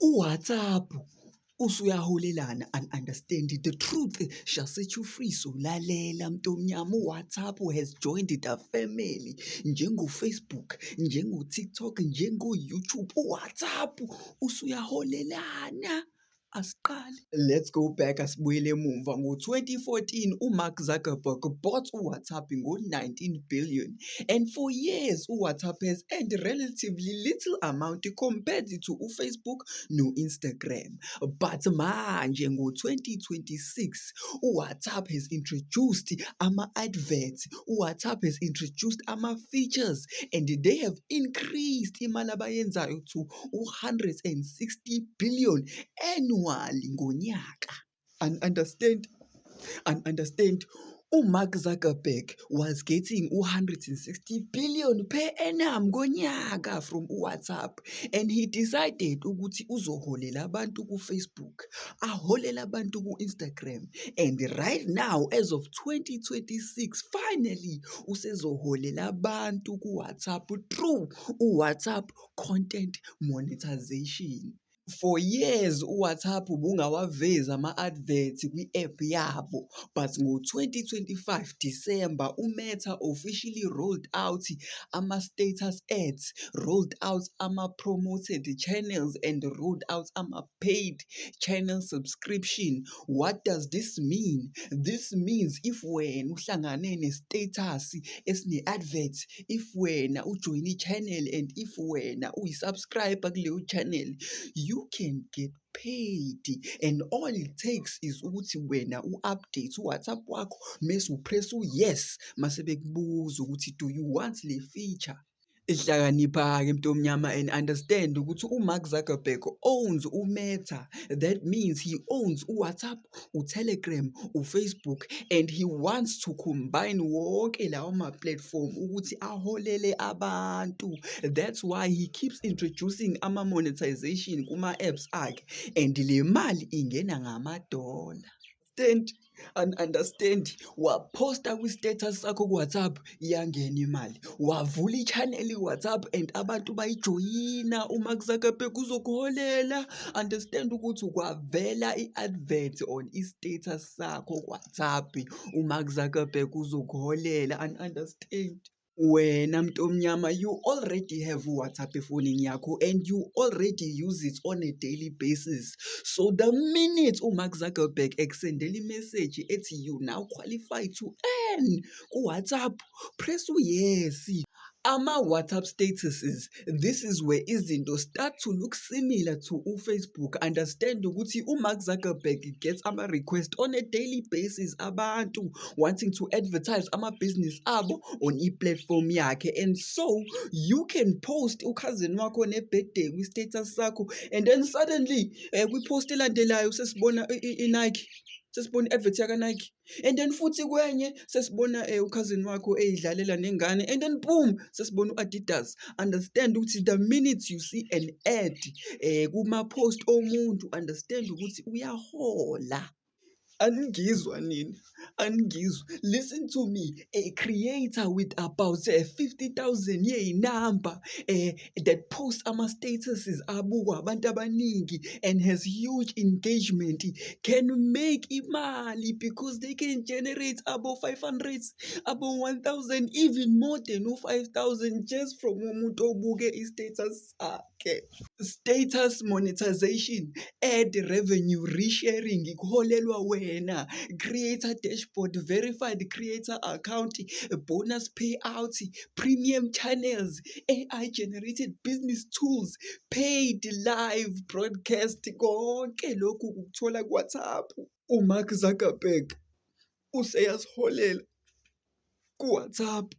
WhatsApp usuyaholelana and understand the truth shall set you free. So lalela mntomnyama, WhatsApp has joined the family. Facebook, TikTok, YouTube. WhatsApp usuyaholelana. Asiqale. Let's go back asibuyele emumva. Ngo-2014 uMark Zuckerberg bought uWhatsApp ngo-19 billion, and for years uWhatsApp has earned relatively little amount compared to uFacebook no-Instagram. But manje ngo-2026 uWhatsApp has introduced ama-adverts, uWhatsApp has introduced ama-features, and they have increased imali abayenzayo to 160 billion annually ngonyaka. And understand, uMark Zuckerberg was getting 160 billion per annum ngonyaka from WhatsApp, and he decided ukuthi uzoholela abantu ku-Facebook, aholela abantu ku-Instagram, and right now as of 2026 finally usezoholela abantu ku-WhatsApp through WhatsApp content monetization. For years uWhatsApp bungawavezi ama-adverts kwi-app yabo, but ngo-2025 December uMeta officially rolled out ama-status ads, rolled out ama-promoted channels, and rolled out ama-paid channel subscription. What does this mean? This means if wena uhlangane ne-status esine-advert, if wena ujoyine i-channel, and if wena uyi-subscriber kuleyo channel, you can get paid, and all it takes is ukuthi wena u-update uWhatsApp wakho mase upress yes mase bekubuza ukuthi do you want le feature. Hlakanipha-ke mntomnyama and understand ukuthi uMark Zuckerberg owns uMeta. That means he owns uWhatsApp, uTelegram, uFacebook, and he wants to combine wonke lawo ma-platform ukuthi aholele abantu. That's why he keeps introducing ama-monetization kuma-apps akhe, and le mali ingena ngama-dollar. Understand, waposta kwi-status sakho ku-WhatsApp iyangena imali, wavula i-channel i-WhatsApp and abantu bayijoyina, uMark Zuckerberg uzokuholela. Understand ukuthi kwavela i-advert on i-status sakho ku-WhatsApp, uMark Zuckerberg uzokuholela. And understand, wena mntomnyama, you already have WhatsApp efonini yakho and you already use it on a daily basis. So the minute uMark Zuckerberg exsendela i-message ethi you now qualify to earn ku-WhatsApp, press yes. Ama-WhatsApp statuses, this is where izinto start to look similar to uFacebook. Understand ukuthi uMark Zuckerberg gets ama-request on a daily basis, abantu wanting to advertise ama-business abo on i-platform yakhe, and so you can post ukhazini wakho ne-birthday kwi-status sakho, and then suddenly kwi-post elandelayo sesibona i-Nike, sesibona i-advert yaka-Nike, and then futhi kwenye sesibona ukhazini wakho eyidlalela nengane, and then boom sesibona u-Adidas. Understand ukuthi the minute you see an ad kuma-post omuntu, understand ukuthi uyahola. Angizwa nini? Angizwa. Listen to me. A creator with about 50,000 number that posts ama-statuses abukwa abantu abaningi and has huge engagement can make imali because they can generate above 500, above 1,000, even more than 5,000 just from umuntu obuke i-status sakhe. Status monetization, ad revenue resharing, ikuholelwa wena, creator dashboard, verified creator account, bonus payout, premium channels, AI generated business tools, paid live broadcast, konke lokhu ukuthola ku-WhatsApp. uMark Zuckerberg useyasiholela ku-WhatsApp.